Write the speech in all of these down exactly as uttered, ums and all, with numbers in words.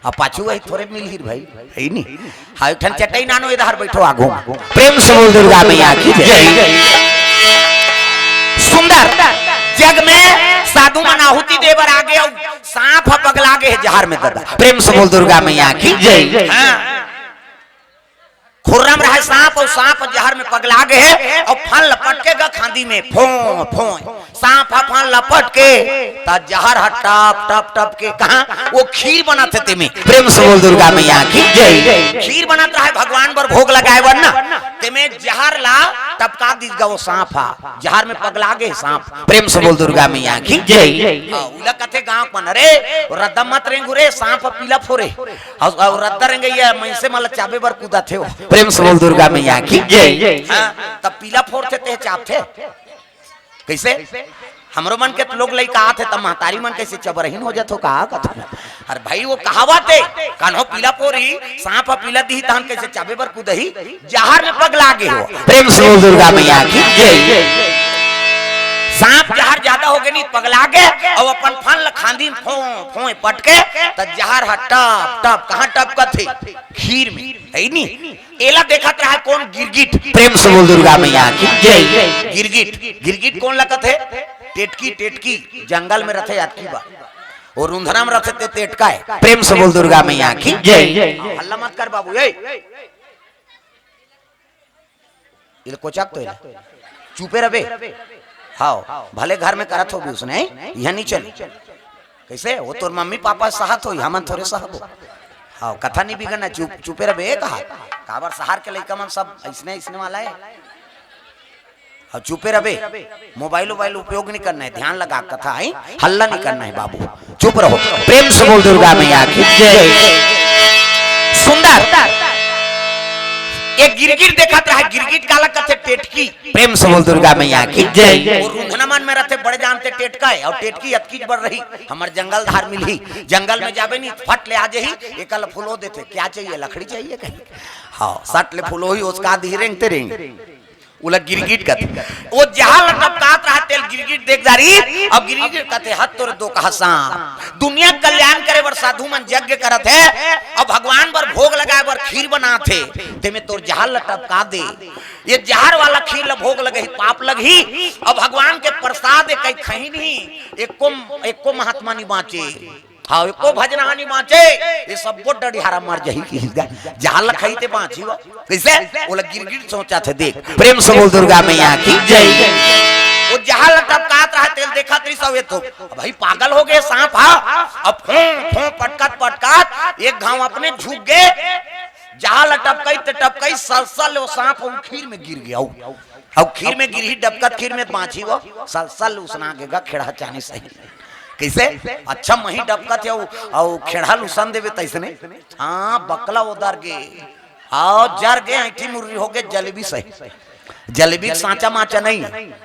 अब पाछू वही थोरे मिलही भाई, है नी? हाँ, एक ठन चटई नानो, इधर बैठो आगू। प्रेम से बोल दुर्गा मैया की जय। सुंदर जग में साधु मन आहुति दे बर आगे अउ सांप ह पगला गे हे जहर में दादा। प्रेम से बोल दुर्गा मैया की जय। हाँ। खुर्रम रहे सांप अउ सांप जहर में पगला गे हे अउ फन लपट के गा खांदी में फों फों। सांप ह फन लपट के त जहर ह टप टप टप के कहा वो खीर बनत हे तेमे। प्रेम से बोल दुर्गा मैया की जय। खीर बनत रहे भगवान बर भोग लगाए बर ना, तेमे जहर ला टपका दीस गा वो सांप ह, जहर में पगला गे सांप। प्रेम से बोल दुर्गा मैया की जय। हाँ, उला कथे गांव मन, अरे रद्दा मत रेंगू रे, सांप ह पीला फोरे। अउ, अउ रद्दा रेंगइया मइनसे मन ल चाबे बर कूदत हे वो। प्रेम से बोल दुर्गा मैया की जय। हाँ, तब पीला फोरथे ते चाबथे। कइसे? हमरो मन के त लोग लइका आथे, तब महतारी मन कइसे चबरहीन हो जाथो का कथो। अरे भाई, वो कहावत हे, कान्हो पीला फोरही, सांप ह पीला दिही, तहन कइसे चाबे बर कूदही, जहर में पगला गे हो। प्रेम से बोल दुर्गा मैया की जय। सांप जहर ज्यादा हो गे नी, पगला गे, अउ अपन फन ल खांदी में फों फों पटके, त जहर ह टप टप, कहाँ टपकत हे? खीर में, है नी? एला देखत रहा कोन? गिरगिट। प्रेम से बोल दुर्गा मैया की जय। गिरगिट, गिरगिट कोन लगत हे? टेटकी, टेटकी जंगल में रथे, अतकी बा। वो रुंधना में रथे ते टेटका हे। प्रेम से बोल दुर्गा मैया की जय। हल्ला मत कर बाबू, ए। इले कोचक तो इले। चुपे रबे। हाव, भले घर में करत होबे उसने, इहाँ नी चले। कइसे? वो तोर मम्मी पापा सहत होही, हमन थोरे सहबो। हाव, कथा नी बिगड़ना, चुप, चुपे रबे, ए कहा। काबर सहर के लइका मन सब अइसने, अइसने वाला हे। अउ चुपे रबे, मोबाइल वोबाइल उपयोग नी करना हे, ध्यान लगा कथा हे, हल्ला नी करना हे बाबू, चुप रहो। प्रेम से बोल दुर्गा मैया की जय। सुंदर, एक गिरगिट देखत रहा, गिरगिट काला कथे? टेटकी। प्रेम से बोल दुर्गा मैया की जय। वो रुंधना मन में रथे, बड़े जानते टेटका हे, अउ टेटकी अतकीच बड़ रही, हमर जंगल धार मिलही, जंगल में जाबे नी, फट ले आ जाही, एकल फुलो देथे, क्या चाहिए, लकड़ी चाहिए कही? हाँ, सट ले फुलोही, उसका दिही रेंगते रेंग। उला गिरगिट कथे। वो जहां ल टपकात रहा तेल गिरगिट देख डारी, अब गिरगिट कथे, हत तोरे दो कहा सांप। दुनिया कल्याण करे बर साधु मन यज्ञ करत हे, अब भगवान बर भोग लगाए बर खीर बनात हे, तेमे तोर जहां ल टपका दे। ये जहर वाला खीर ल भोग लगही, पाप लगही। अब भगवान के प्रसाद हे, कहीं खही नहीं, एको, एको महात्मा नहीं बांचे। हाँ, एको भजनहा नी बांचे, ये सब्बो डडिहारा मर जाही कि जहां ल खाही ते बांची वो। कइसे? ओला गिरगिट सोचत हे, देख। प्रेम से बोल दुर्गा मैया की जय। वो जहां ल टपकात रहा तेल देखत रही सब, ये तो भाई पागल हो गे सांप, हाँ। अब फों, फों पटकत, पटकत, एक घांव अपने झुक गे, जहां ल टपकई ते टपकई, सलसल वो सांप वो खीर में गिर गे। अउ खीर में गिरही, डबकत खीर में बांची वो, सलसल उसना गे गा, खेड़हा चानी सही। कइसे? अच्छा मही डबकत हे, अउ, अउ खेड़हा ल उसन देबे तइसने। हाँ, बकला ओदर गे। हाँ, जर गे, ऐंठी मुर्री हो गे, जलेबी सही। जलेबी के सांचा माचा नहीं,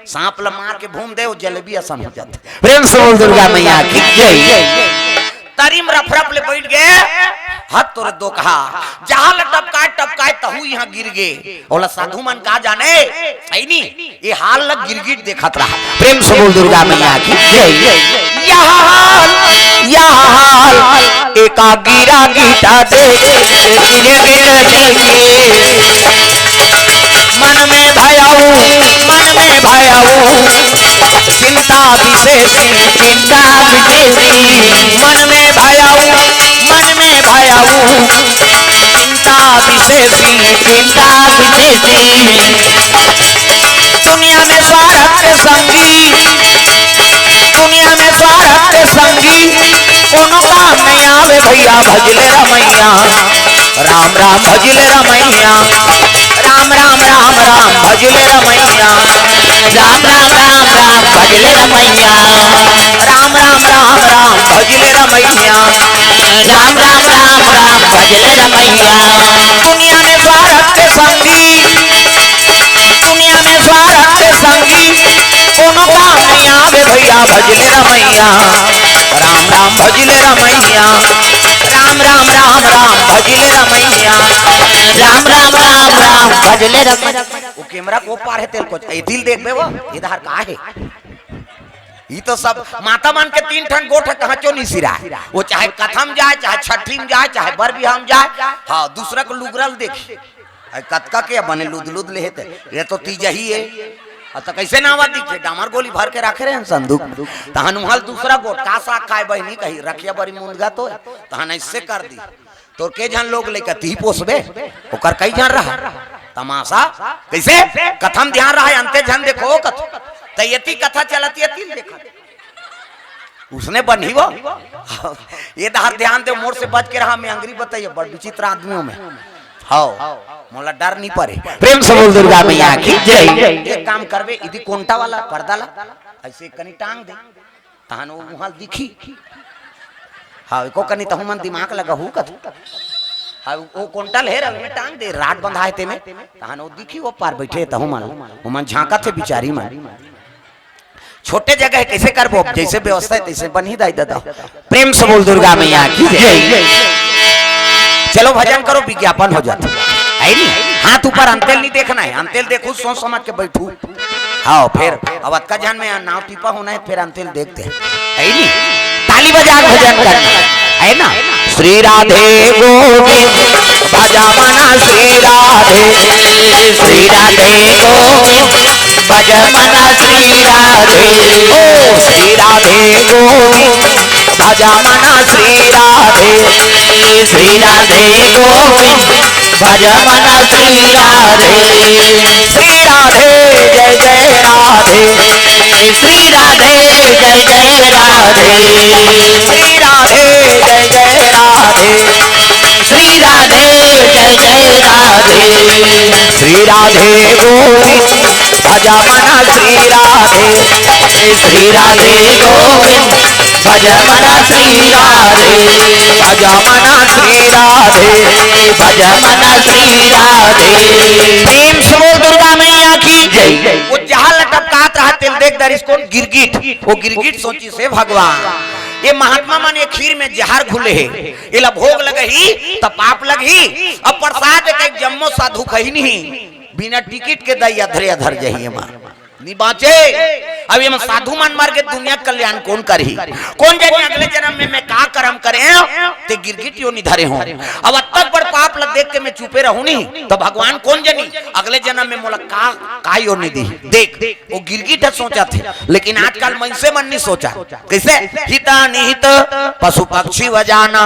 सांप ल मार के भून दे, वो जलेबी असन हो जाथे। प्रेम से बोल दुर्गा मैया की जय। तरी म रफ रफ ले बइठ गे, हत तोरे दो कहा, जहां ल टपकाए टपकाए तहू इहाँ गिर गे। ओला साधु मन का जाने, सही नी? ये हाल ल गिरगिट देखत रहा। प्रेम से बोल दुर्गा मैया की जय। यह हाल, यह हाल, एका गिरा गीता दे, गिरे गिरे गिरे। मन में भयाऊ, मन में भयाऊ, चिंता विशेष, चिंता विशेष। मन में भयाऊ, मन में भयाऊ, चिंता विशेष, चिंता विशेष। दुनिया में स्वार्थ के संगी, दुनिया में स्वार्थ के संगी, कोनो काम नहीं आवे भैया, भजले रमैया। राम राम भजले रमैया, राम राम राम राम भजले रमैया, राम राम राम राम भजले रमैया, राम राम राम राम भजले रमैया, राम राम राम राम भजले रमैया। दुनिया में स्वार्थ के संगी, दुनिया में स्वार्थ के संगी, कोनो काम नहीं आवे भैया, भजले रमैया। राम राम भजले रमैया, राम राम राम राम भजले रमैया, राम राम राम राम भजले रमैया। वो कैमरा को पार हे तेल को, ए दिल देखबे वो, इधर का हे? ई तो सब माता मन के तीन ठन गोठ कहांचो नहीं सिराय। वो चाहे कथा म जाय, चाहे छठी म जाय, चाहे बर बिहाव म जाय, हाँ, दूसरा के लुगरा ल देखही। अरे कतका के बने लुद लुद ले हे ते, ये तो तीजही हे। अब तो कैसे नावा दिखे, डामर गोली भर के रखे रहे हैं संदूक में। तहन उहां ल दूसरा गोठ का साग खाय बहिनी कही, रखिया बरी मुंदगा तो हे। तहन ऐसे कर दी, तोर के झन लोग लइका तिही पोसबे, ओकर कई झन रहा। तमाशा कैसे? कथा म ध्यान रहा, अंते झन देखो कथा। त यति कथा चलत यति ल देखत। उसने बनी वो। ये डहर ध्यान दे, मोर से बच के रहा, मैं अंगरी बताइए, बड़ विचित्र आदमी हूं मैं। हव, मोला डर नहीं परे। प्रेम से बोल दुर्गा मैया की जय। एक काम करबे, इदी कोंटा वाला पर्दा ला ऐसे कनी टांग दे, तहन वो उहां दिखी। हाँ, एको कनी तहू मन दिमाग लगहू कथू। हाँ, वो कोंटा ल हे रहे में टांग दे, राड बंधा हे तेमे, तहन वो दिखी, वो पार बैठे तहू मन, वो मन झांकत हे बिचारी मन। छोटे जगह हे, कैसे करबो? जैसे व्यवस्था हे तैसे बनही दाई ददा। प्रेम से बोल दुर्गा मैया की जय। चलो भजन करो, विज्ञापन हो जात हे नी। हाथ ऊपर, अंते ल नहीं देखना हे, अंते ल देखू सोच समझ के बैठू। हाँ, फिर अब अतका झन में नाव टिपा होना हे, फिर अंते ल देखते हैं, हे नी? ताली बजा के भजन करना हे ना। श्री राधे गोविंद भज मन श्री राधे, श्री राधे गोविंद भज मन श्री राधे, ओ श्री राधे गोविंद भज मन श्री राधे, श्री राधे गोविंद भज मन श्री राधे। श्री राधे जय जय राधे, श्री राधे जय जय राधे, श्री राधे जय जय राधे, श्री राधे जय जय राधे। श्री राधे गोविंद भज मन श्री राधे, श्री राधे गोविंद भज मन श्री राधे, भज मन श्री राधे, भज मन श्री राधे। प्रेम से बोल दुर्गा मैया की जय। वो जहां लटपटात रहा तेल देख दरिस कोन? गिरगिट। वो गिरगिट सोचिस हे भगवान, ये महात्मा मन ये खीर में जहर घुले हे, एला भोग लगही त पाप लगही। अब प्रसाद के जम्मो साधु खही नहीं, बिना टिकट के दई अधरे अधर जही एमा। नी बांचे। अब ये मन साधु मन मर के दुनिया के कल्याण कोन करही? कोन जनी अगले जन्म में मैं का कर्म करे ते गिरगिट योनि धरे हों। अब अतक बड़ पाप ल देख के मैं चुपे रहूं नी, त भगवान कोन जनी अगले जन्म में मोला का, का योनि दी। देख, वो गिरगिट ह सोचत हे, लेकिन आजकल मनसे मन नी सोचा। कैसे? हित अनिहित पशु पक्षी व जाना,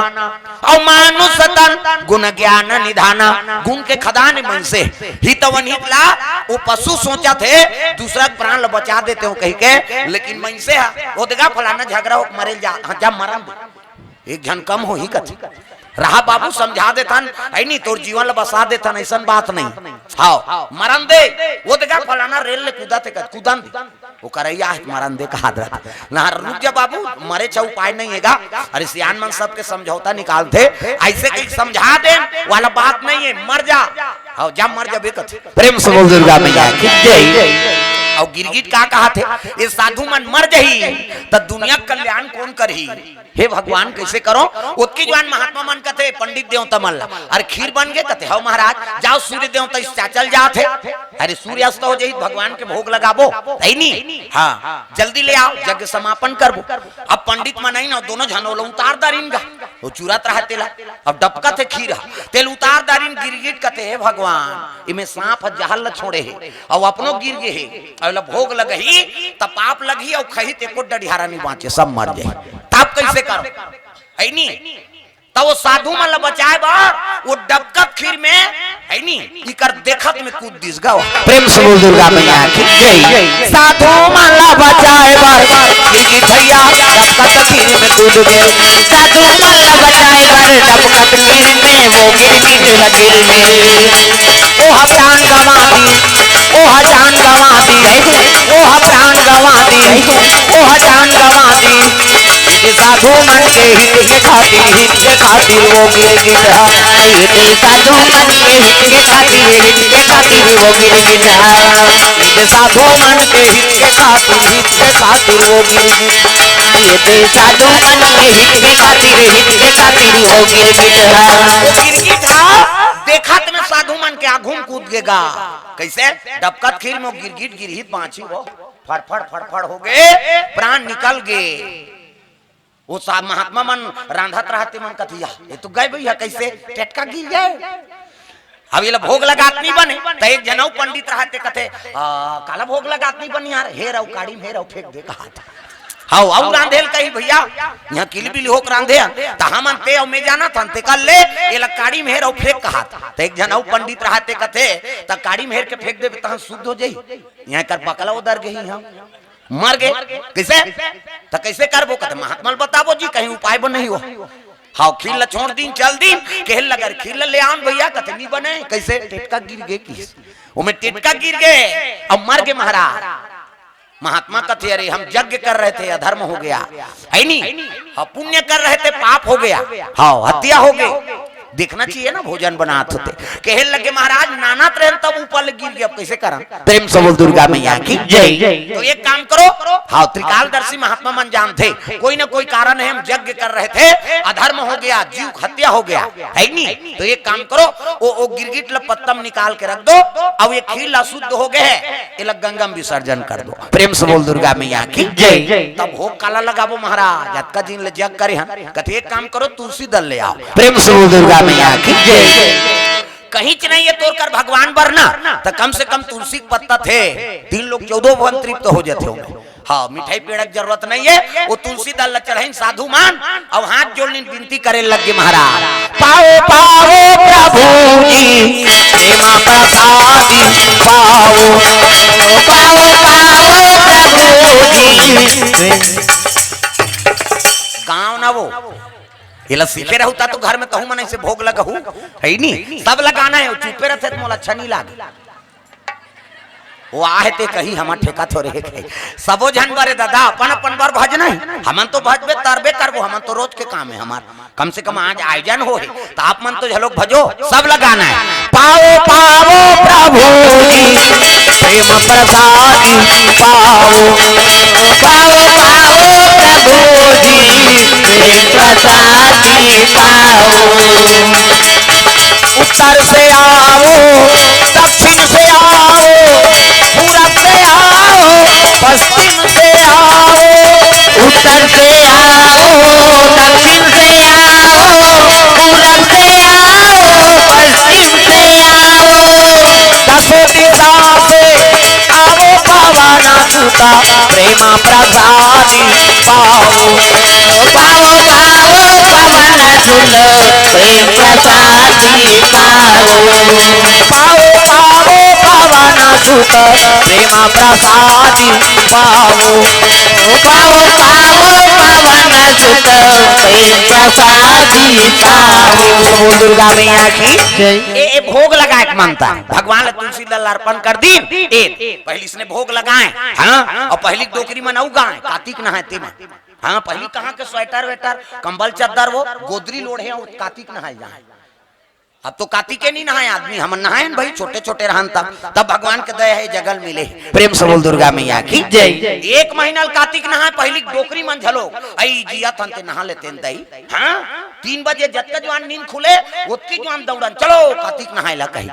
अउ मानुष तन गुण ज्ञान निधाना। गुण के खदान हे मनसे। हित अउ अनहित ला वो पशु सोचत हे, दूसरा के प्राण ला बचा देते हो कही के, लेकिन मनसे हा, "ओ देखा फलाना झगड़ा हो, मरे ल जा, हाँ, जा मरन दे, एक झन कम होही," कथे। रहा बाबू, समझा देथन, हे नी, तोर जीवन ला बसा देथन, ऐसन बात नहीं। हाँ, मरन दे, "ओ देखा फलाना रेल ले कूदत हे," कथे, "कूदन दे।" वो करैया हे, मरन दे कहा दे। ना, रुक जा बाबू, मरे छा उपाय नहीं हे गा। अरे सियान मन सबके समझौता निकालथे, ऐसे कहीं समझा दे वाला बात नहीं हे, मर जा। हाँ, जा मर जाबे कथे। प्रेम से बोल दुर्गा मैया की जय। अउ गिरगिट का कहाथे, ये साधु मन मर जही त दुनिया के कल्याण कोन करही? हे भगवान, कैसे करो? ओतकी जुवार महात्मा मन कथे, पंडित देवता मन ला, "अरे खीर बन गे?" कथे, "हव महाराज।" "जाव सूर्य देवता इस चाचल जात हे।" "अरे सूर्य अस्त हो जाही, भगवान के भोग लगाबो, हे नी? हाँ, जल्दी ले आव, यज्ञ समापन करबो।" अब पंडित मन आइन, दोनों झन ओला उतार दारिन गा, वो चुरत रहा तेला। अब डबकत हे खीर ह, तेला उतार दारिन। गिरगिट कथे, "हे भगवान, इमे सांप ह जहर ल छोड़े हे, अउ अपनो गिर गे हे, अउ एला भोग लगही त पाप लगही, अउ खही त एको डढ़ियारा नी बांचे, सब मर जाही। त अब कैसे करो?" हे नी? त वो साधु मन ल बचाए बर वो डबकत खीर में, हे नी, इकर देखत में कूद दिस गा। प्रेम से बोल दुर्गा मैया की जय। साधु मन ल बचाए बर गिरगिट भैया डबकत खीर में कूद गे। साधु मन ल बचाए बर डबकत खीर में वो गिरगिट ह गिर गे। ओह प्राण गंवा दी, ओह जान गंवा दी, ओह प्राण गंवा दी, ओह जान गंवा दी। ये साधु मन के हित के खातिर, हित के खातिर वो गिरगिट ह। ये साधु मन के हित के खातिर, हित के खातिर वो गिरगिट ह। ये साधु मन के हित के खातिर, हित के खातिर वो गिरगिट ह। ये साधु मन के हित के खातिर, हित के खातिर वो गिरगिट ह। वो गिरगिट ह, देखत में साधु मन के आघू म कूद गे गा। कैसे? डबकत खीर में वो गिरगिट गिरही त बांचही वो। फड़फड़ फड़फड़ हो गए, प्राण निकल गए। वो साहब महात्मा मन रांधत रहते, मन कथिया, "ये तो गए भैया, कैसे टेटका गिर गए?" अब ये ला भोग लगात नहीं बने, त एक जन अउ पंडित रहते, कथे, "आ, काला भोग लगात नहीं बने यार, हे रहो, काड़ी में हे रहो, फेंक दे," कहा था। हव, अउ रांधे ल कही, "भैया, यहाँ किलबिल होके रांधे हन, त हमन ते अउ मैं जानत हन, ते कर ले, ये ला काड़ी में हे रहो, फेंक," कहा था। त एक जन अउ पंडित रहते, कथे, "त काड़ी में हेर के फेंक देबे, तहन शुद्ध हो जाई, यहाँ कर बकला उदर गई, हम मर गए, कैसे?" "त कैसे करबो?" कथे, "महात्मा ल बताबो जी, कहीं उपाय बन नहीं हो।" हव, खीर ला छोड़ दिन, चल दिन, कहे लगर, "खीर ला ले आन भैया," कथे, "नहीं बने।" "कैसे?" "टेटका गिर गए किस, वो में टेटका गिर गए, अब मर गए महाराज।" महात्मा कथे, "अरे, हम यज्ञ कर रहे थे, अधर्म हो गया, है नी? हम पुण्य कर रहे थे, पाप हो गया, हव, हत्या हो गई।" देखना चाहिए ना, भोजन बनात होते। कहे लगे, "महाराज, नानत रहन तब ऊपर ले गिर गया, अब कैसे करन?" प्रेम से बोल दुर्गा मैया की जय। तो एक काम करो, हव, त्रिकालदर्शी महात्मा मन जानथे, कोई ना कोई कारण है, हम यज्ञ कर रहे थे, अधर्म हो गया, जीव हत्या हो गया, है नी? तो एक काम करो, वो, वो गिरगिट ल पत्तम निकाल के रख दो, अब ये खीर ला शुद्ध हो गए है, ये ला गंगा में विसर्जन कर दो। प्रेम से बोल दुर्गा मैया की जय। तब भोग काला लगाबो महाराज, अतका दिन ले जग करे हन, कथे, "एक काम करो, तुलसी दल ले आओ।" प्रेम से बोल दुर्गा मैया की जय। कहीं च नहीं है तोर कर भगवान बर ना, त कम से कम तुलसी के पत्ता थे, तीन लोग चौदह भुवन तृप्त हो जाते होंगे। हव, मिठाई पेड़ा के जरूरत नहीं है, वो तुलसी दल ला चढ़ाइन साधु मन, अउ हाथ जोड़ लीन विनती करे लग गे महाराज, "पाओ, पाओ प्रभु जी, प्रेम प्रसादी पाओ, पाओ, पाओ प्रभु जी।" गाँव ना वो, ये ला सीखे रहू ता तो घर में तहू मन ऐसे भोग लगहू, है नी? सब लगाना है, वो चुपे रहते तो मोला अच्छा नहीं लागे। वो आहे ते कही, हमर ठेका थोरे हे कही। सबो झन बरे दादा, अपन अपन बर भजना हे। हमन तो भजबे तरबे करबो, हमन तो रोज के काम हे हमर। कम से कम आज आयोजन हो हे, त आप मन तो झलोक भजो, सब लगाना हे। पाओ, पाओ प्रभु जी, प्रेम प्रसादी पाओ। पाओ, पाओ प्रभु जी, प्रेम प्रसादी पाओ। उत्तर से आओ, दक्षिण से आओ, पूरब से आओ, पश्चिम से आओ। उत्तर से आओ, दक्षिण से आओ, पूरब से आओ, पश्चिम से आओ। दसों दिशा से आओ पावन सुता, प्रेम प्रसादी पाओ। पाओ, पाओ पावन सुत, प्रेम प्रसादी पाओ। पाओ, पाओ पावन सुत, प्रेम प्रसादी पाओ। पाओ, पाओ पावन सुत, प्रेम प्रसादी पाओ। बोल दुर्गा मैया की जय। ए, ए भोग लगाए के मनता, भगवान ला तुलसी दल अर्पण कर दीन। ए, पहली इसने भोग लगाए, हाँ, अउ पहली डोकरी मन अउ गाए, कातिक नहाए ते मन। हाँ, पहली कहाँ के स्वेटर वेटर, कंबल चद्दर, वो गोदरी लोढ़े, अउ कातिक नहाए जाए। अब तो कातिके नहीं नहाए आदमी, हमन नहाए न भाई, छोटे छोटे रहन तब, तब भगवान के दया हे, जगल मिले। प्रेम से बोल दुर्गा मैया की जय। एक महीना ल कातिक नहाए, पहली डोकरी मन झलो, "अई जिया थन ते नहा लेते न दई।" हाँ, तीन बजे जतका जुआन नींद खुले, ओतकी जुआन दौड़न, "चलो कातिक नहाए ला" कही।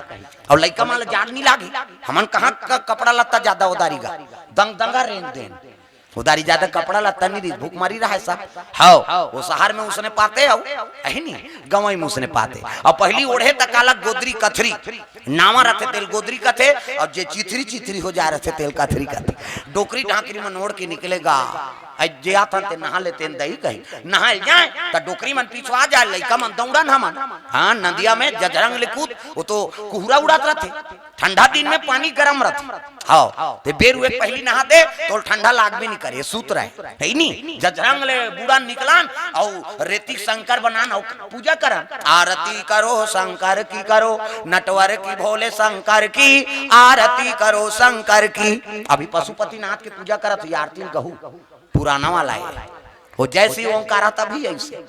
अउ लइका मन ल जाड़ नहीं लागी, हमन कहाँ क-, कपड़ा लत्ता ज्यादा ओदारी गा, दंग दंगा रेंग देन। उधारी ज्यादा कपड़ा लत्ता नहीं रहिस, भूखमरी रहय सब। हव, वो शहर में उसने पाते हव, अही नहीं, गंवई में उसने पाते। अउ पहली ओढ़े त काला गोदरी कथरी, नावा रथे तेल गोदरी कथे, अउ जे चिथरी चिथरी हो जाय रथे तेल कथरी कथे। डोकरी ढाकरी मन ओढ़ के निकलेगा, अइ जे आथन ते नहा लेते न दई कही, नहाय जाय त डोकरी मन पिछुआ जाय, लइका मन दौड़न हमन। हाँ, नदिया में जझरंग ले कूद, वो तो कुहरा उड़ात रथे। ठंडा दिन में पानी गरम रथे। हव, ते बेर उहे पहली नहा दे, तोल ठंडा लागबे नहीं करे, सूत रहे। हे नी? जझरंग ले बूड़ा निकलन, अउ रेती शंकर बनान, अउ पूजा करन। आरती करो शंकर की करो, नटवर की भोले शंकर की, आरती करो शंकर की। अभी पशुपतिनाथ के पूजा करत ही, आरती गहू, पुराना वाला हे। वो जय शिव ओंकारा तभी ऐसे।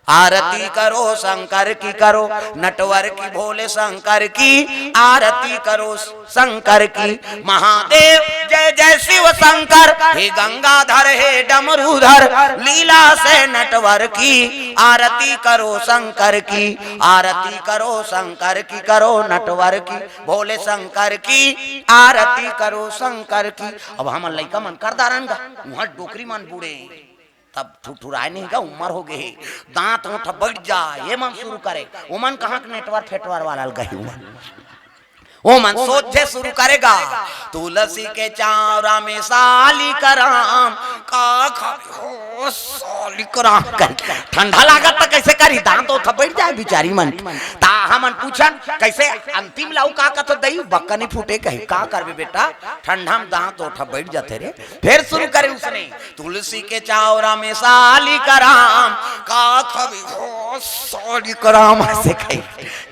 आरती करो शंकर की, करो नटवर की, भोले शंकर की आरती करो शंकर की। महादेव जय जय शिव शंकर, हे गंगाधर हे डमरूधर, लीला से नटवर की आरती करो शंकर की, आरती करो शंकर की, करो नटवर की, भोले शंकर की आरती करो शंकर की। अब हमन लइका मन कर डारन गा, उहाँ डोकरी मन बूढ़े, तब ठुठुराय नहीं गा, उमर हो गे हे, दांत ओंठ बइठ जाय, ये मन शुरू करे। ओमन कहाँ के नेटवर फेटवर वाला ल गही, ओमन, ओमन सोझे शुरू करे गा, तुलसी के चावरा में सालिक राम, का खाबे हो सालिक राम, कहि। ठंडा लागत त कइसे करही, दांत ओंठ बइठ जाय बिचारी मन। त हमन पूछन कइसे, अंतिम ल अउ का कथस, दई बक्का नहीं फूटे कहि, का करबे बेटा, ठंडा में दांत ओंठ बइठ जाथे रे। फेर शुरू करे उसने, तुलसी के चावरा में सालिक राम, का खाबे हो सालिक राम, अइसे कहि।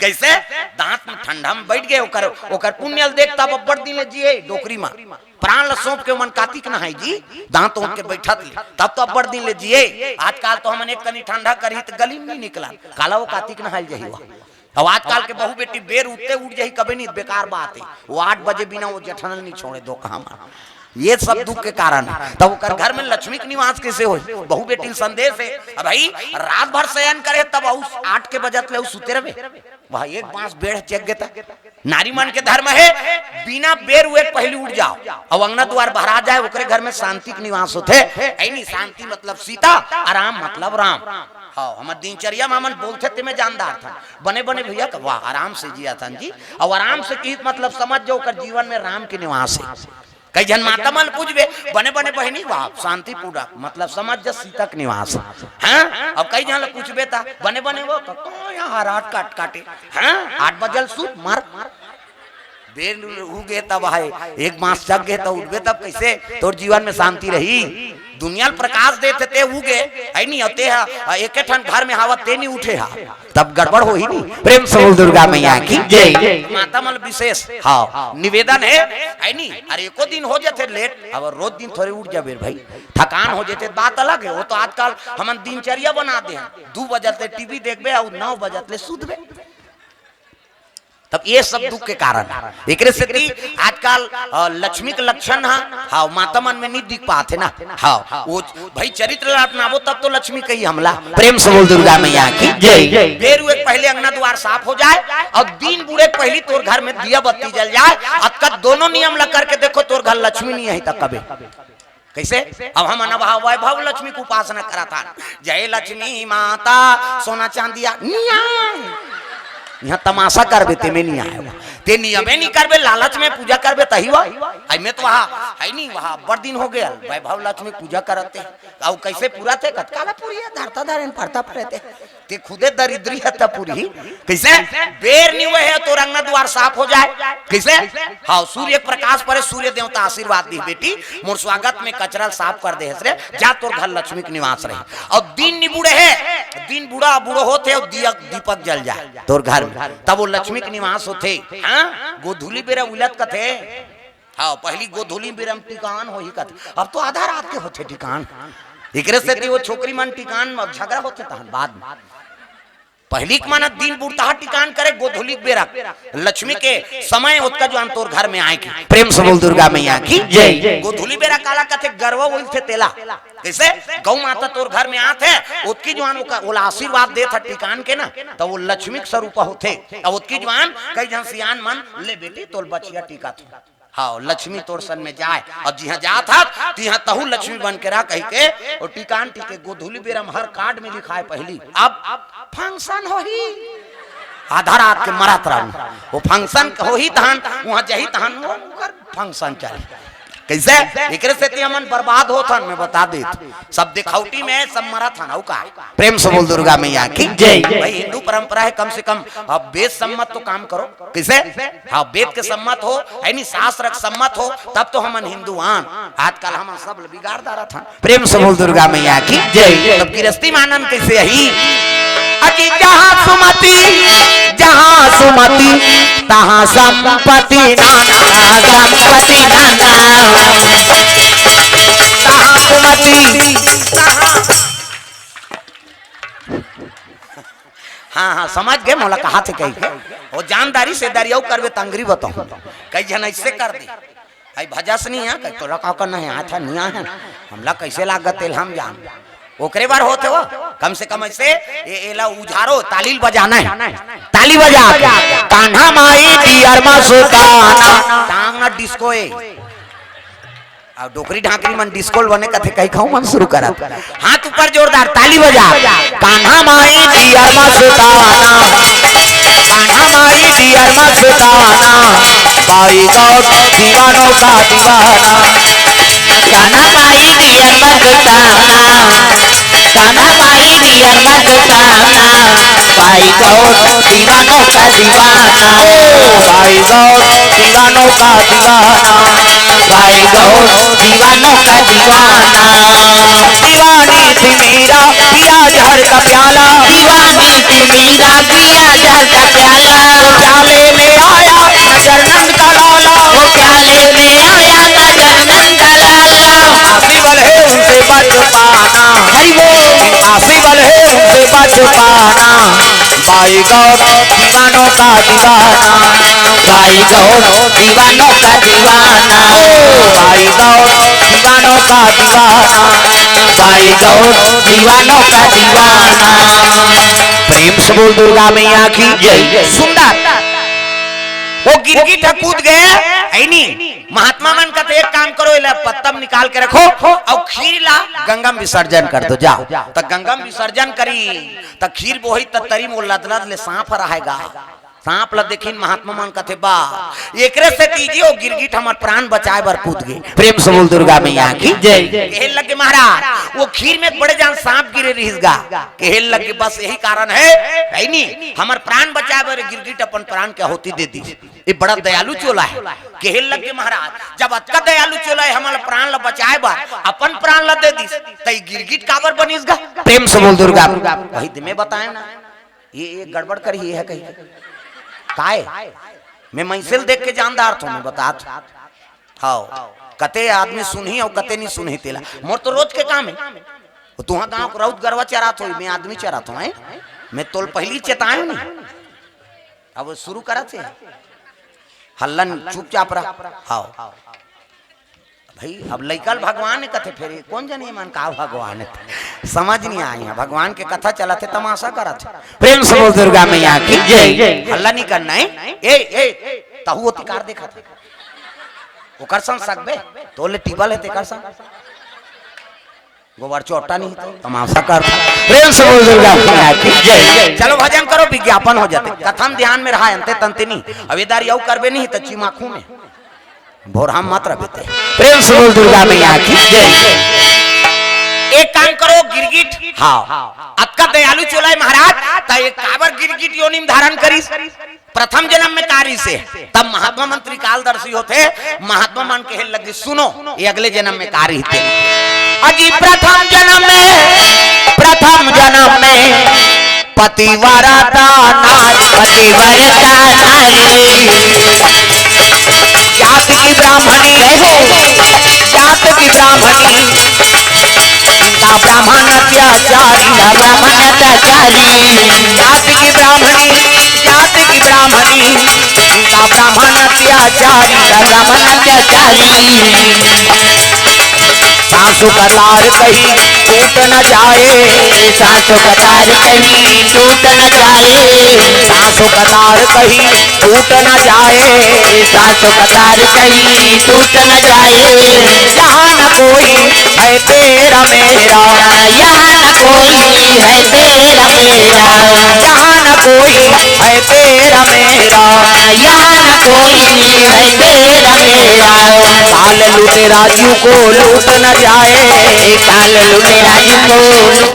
कइसे? दांत में ठंडा में बइठ गे, ओकर, ओकर पुण्य ल देख, तब अब्बड़ दिन ले जिए डोकरी मा। प्राण ल सौंप के ओमन कातिक नहाय जी, दांत ओंठ के बइठत ले, तब तो अब्बड़ दिन ले जिए। आजकाल तो हमन एक कनी ठंडा करही त गली में नहीं निकलन, काला वो कातिक नहाय ल जाही वो। अब आजकाल के बहू बेटी बेर उठते उठ जाही, कबे नहीं, बेकार बात हे। वो आठ बजे बिना वो जेठन ल नहीं छोड़े, दो कहा मन। ये सब दुख के कारण हे। तब ओकर घर में लक्ष्मी के निवास कइसे होही? बहू बेटी ल संदेश हे, अब भाई रात भर शयन करे, तब अउ आठ के बजत ले अउ सुते रहबे। वह एक बांस बेर चघ गे त। नारी मन के धर्म हे, बिना बेर हुए पहिली उठ जाव, अउ अंगना दुवार बहरा जाय, ओकरे घर में शांति के निवास होथे। अइनी शांति मतलब सीता, आराम मतलब राम। हाँ, हमर दिनचर्या म हमन बोलथे तेमे जान डारथन। बने बने भइया का, वाह, आराम से जियथन जी, अउ आराम से किहिस मतलब समझ जाव ओकर जीवन में राम के निवास हे। कई झन माता मन पूछबे, बने बने बहिनी, वाह, शांतिपूर्वक मतलब समझ जा सीता के निवास हे। हाँ, अउ कई झन ल पूछबे त बने बने वो, त कहाँ यहाँ हराट काट काटे। हाँ, आठ बजे ल सुत मर। बेर उगे तब हे, एक बांस चघ गे त उठबे तब कइसे तोर जीवन में शांति रही? दुनिया ल प्रकाश देथे ते उगे, हे नहीं, अउ ते हा, एके ठन घर में हवस ते नहीं उठे हा, तब गड़बड़ होही नहीं। प्रेम से बोल दुर्गा मैया की जय। माता मन ल विशेष, हाँ, निवेदन हे, हे नहीं, अरे एको दिन हो जाथे लेट, अब रोज दिन थोरे उठ जाबे भाई, थकान हो जाथे, बात अलग हे। वो तो आजकल हमन दिनचर्या बना दे हन, दू बजत ले टीवी देखबे अउ नौ बजत ले सुतबे। तब ये सब दुख के कारण हे। एकरे सेती आजकल, अ, लक्ष्मी के लक्षण ह, हाँ, माता मन में नहीं दिख पात हे ना। हाँ, वो भाई चरित्र ला अपनाबो तब तो लक्ष्मी कही हमला। प्रेम से बोल दुर्गा मैया की जय। बेर उगे के पहिली अंगना दुवार साफ हो जाय अउ दिन बूड़े के पहिली तोर घर में दिया बत्ती जल जाय। अतका दोनों नियम ला करके देखो, तोर घर लक्ष्मी नहीं आही त कबे। कइसे? अब हमन अब वैभव लक्ष्मी के उपासना करत हन, जय लक्ष्मी माता, सोना चांदिया, निया। इहाँ तमाशा करबे, तेमे नहीं आय। ते नियमे नहीं करबे, लालच में पूजा करबे, तही वा। अइमे तो वहाँ हे नहीं, वहाँ अब्बड़ दिन हो गे, वैभव लक्ष्मी पूजा करत हे। अउ कइसे पूरा थे? कतका ला पूरी हे, धरता धरेन, परता परे ते। ते खुदे दरिद्री हे त पूरी। कइसे? बेर नहीं हुए हे, तोर अंगना दुवार साफ हो जाय। कइसे? हाँ, सूर्य के प्रकाश परे, सूर्य देवता आशीर्वाद दिही, बेटी, मोर स्वागत में कचरा ल साफ कर दे हस रे, जा तोर घर लक्ष्मी के निवास रही। अउ दिन नहीं बूड़े हे, दिन बूड़ा बूड़ो होथे अउ दिया दीपक जल जाय तोर घर में, तब वो लक्ष्मी के निवास होथे। हाँ, गोधूली बेरा उलत कथे। हाँ, पहिली गोधूली बेरा म टिकान होही कथे, अब तो आधा रात के होथे टिकान। एकरे सेती वो छोकरी मन टिकान म झगड़ा होथे तहन बाद में। पहिली के मन दिन बुड़ता टिकान करे, गोधूली बेरा लक्ष्मी के समय ओतका जुआन तोर घर में आय के। प्रेम से बोल दुर्गा मैया की जय। गोधूली बेरा काला कथे? गरवा उलथे तेला। कइसे? गौ माता तोर घर में आत हे, ओतकी जुआन ओका, ओला आशीर्वाद देत हे टिकान के ना, त वो लक्ष्मी के स्वरूप होथे। अउ ओतकी जुआन कई झन सियान मन, ले बेटी, तोर बछिया टिकत हे। हाँ, लक्ष्मी तोर संग में जाय। अब जिहाँ जात हस, तिहाँ तहूँ लक्ष्मी बन के रह कहि के, वो टिकान टिके। गोधूली बेरा म हर कार्ड में लिखाय पहिली, अब फंक्शन होही। आधा रात के मरत रहूँ, वो फंक्शन होही तहन, उहाँ जाही तहन, वो ओकर फंक्शन चलही। कइसे? एकरे सेती हमन बर्बाद होत हन, मैं बता देत। सब दिखौटी में सब मरत हन, अउ का? प्रेम से बोल दुर्गा मैया की जय। भाई, हिंदू परंपरा हे, कम से कम अब वेद सम्मत तो काम करो। कइसे? हाँ, वेद के सम्मत हो, हे नहीं, शास्त्र के सम्मत हो, तब तो हमन हिंदू आन। आजकल हमन सब ल बिगाड़ डारत हन। प्रेम से बोल दुर्गा मैया की जय। तब गृहस्थी म आनंद कइसे आही? अजी जहाँ सुमति, जहाँ सुमति, तहाँ संपत्ति नाना, संपत्ति नाना। तहाँ सुमति, तहाँ हाँ, हाँ, समझ गे, मोला कहाथे कहिके। वो जानदारी से दारी अउ करबे त अंगरी बताहूँ। कई झन अइसे कर दे। भाई भजस नहीं है, कई तोला का करना है, हाथ नहीं है, हमला कैसे लागत तेल हम जान। ओकरे बर होत हे वो, कम से कम अइसे, ए, एला उझारो, ताली ल बजाना है। ताली बजा के। कान्हा माई दियर मा सुताना। टांग ना डिस्को ए। अउ डोकरी ढाकरी मन डिस्को ल बने कथे, कही खाऊ मन शुरू करत। हाथ ऊपर जोरदार, ताली बजा। कान्हा माई दियर मा सुताना। कान्हा माई दियर मा सुताना। बाई गौर दीवानों का दीवाना। कान्हा माई दियर मा सुताना। कान्हा माई दियर मा सुताना। बाई गौर दीवानों का दीवाना। ओ बाई गौर दीवानों का दीवाना। भाई गौर दीवानों का दीवाना। दीवानी थी मीरा, पिया जहर का प्याला। दीवानी थी मीरा, पिया जहर का प्याला। वो प्याले में आया नजर नंद का लाला। वो प्याले में आया नजर नंद का लाला। आसी बल है उनसे बच पाना। हरि बोल। आसी बल है उनसे बच पाना। भाई गौर दीवानों का दीवाना। भाई गौर दीवानों का दीवाना। ओ भाई गौर दीवानों का दीवाना। भाई गौर दीवानों का दीवाना। प्रेम से बोल दुर्गा मैया की जय। सुंदर। वो गिरगिट ह कूद गे, ऐनी। महात्मा मन कथे, एक काम करो, एला पत्तम निकाल के रखो अउ खीर ला गंगा म विसर्जन कर दो, जाओ। त गंगा म विसर्जन करी, त खीर बोही, त तरी म लदलद ले सांप ह रहेगा। सांप ला देखिन महात्मा मन कथे, बा, एकरे सेती जी वो गिरगिट हमर प्राण बचाए बर कूद गे। प्रेम से बोल दुर्गा मैया की जय। कहे लगे महाराज, वो खीर में एक बड़े जान सांप गिरे रहिस गा। कहे लगे बस यही कारण है, है नी, हमर प्राण बचाए बर गिरगिट अपन प्राण के आहुति दे दिस। ये बड़ा दयालु चोला है। कहे लगे महाराज, जब अतका दयालु चोला है, हमर प्राण ला बचाए बर अपन प्राण ला दे दिस, त ये गिरगिट काबर बनिस गा? प्रेम से बोल दुर्गा। वही दिन में बताए ना, ये, ये गड़बड़ कर ही है कहीं। काय? मैं मैसेल देख के जानदार थो, मैं बतात। हाव, कते आदमी सुनही अउ कते नहीं सुनही तेला। मोर तो रोज के काम है। वो तुहा गांव के राउत गरवा चरात होही, मैं आदमी चरात हों, हैं? मैं तोल पहली चेताए नहीं। अब शुरू करत हे। हल्ला नहीं, चुपचाप रह। हाव। भाई, अब लइका ल भगवान कथे, फेर ये कोन जनी मन का भगवान हे? समझ नहीं आए हे। भगवान के कथा चलत हे, तमाशा करत हे। प्रेम से बोल दुर्गा मैया की जय। हल्ला नहीं करना है। ए, ए, तहु ओती कार देखत हे। ओकर संग सकबे, तोले टीबल हे तेकर संग। गोबर चोटा नहीं तो तमाशा करत हे। प्रेम से बोल दुर्गा मैया की जय। चलो भजन करो, विज्ञापन हो जाते। कथा म ध्यान में रहा, अंते तंते नहीं। अब ये दारी अउ करबे नहीं त चिमाखू में। भोरहा मत रह बेटे। प्रेम से बोल दुर्गा मैया की जय। एक काम करो गिरगिट, हाव, अतका दयालु चोला हे महाराज, त ये काबर गिरगिट योनि म धारण करिस? प्रथम जन्म में का रिहिसे? तब महात्मा मन त्रिकालदर्शी होथे, महात्मा मन कहे लगे, सुनो, ये अगले जन्म में का रिहिसे। अजी प्रथम जन्म में, प्रथम जन्म में पतिव्रता नारी, पतिव्रता नारी। जात की ब्राह्मणी, जात की ब्राह्मणी, का ब्राह्मण अत्याचारी, का ब्राह्मण अत्याचारी। जात की ब्राह्मणी, जात की ब्राह्मणी, का ब्राह्मण अत्याचारी, का ब्राह्मण अत्याचारी। सासु का तार कहीं टूट न जाए, सासु का तार कहीं टूट न जाए, सासु का तार कहीं टूट न जाए, सासु का तार कहीं टूट न जाए। यहाँ न कोई है तेरा मेरा, यहाँ न कोई है तेरा मेरा, यहाँ न कोई है तेरा मेरा, यहाँ न कोई है तेरा मेरा। काल लूटे राजू को लूट न जाए, काल लूटे राजू को लूट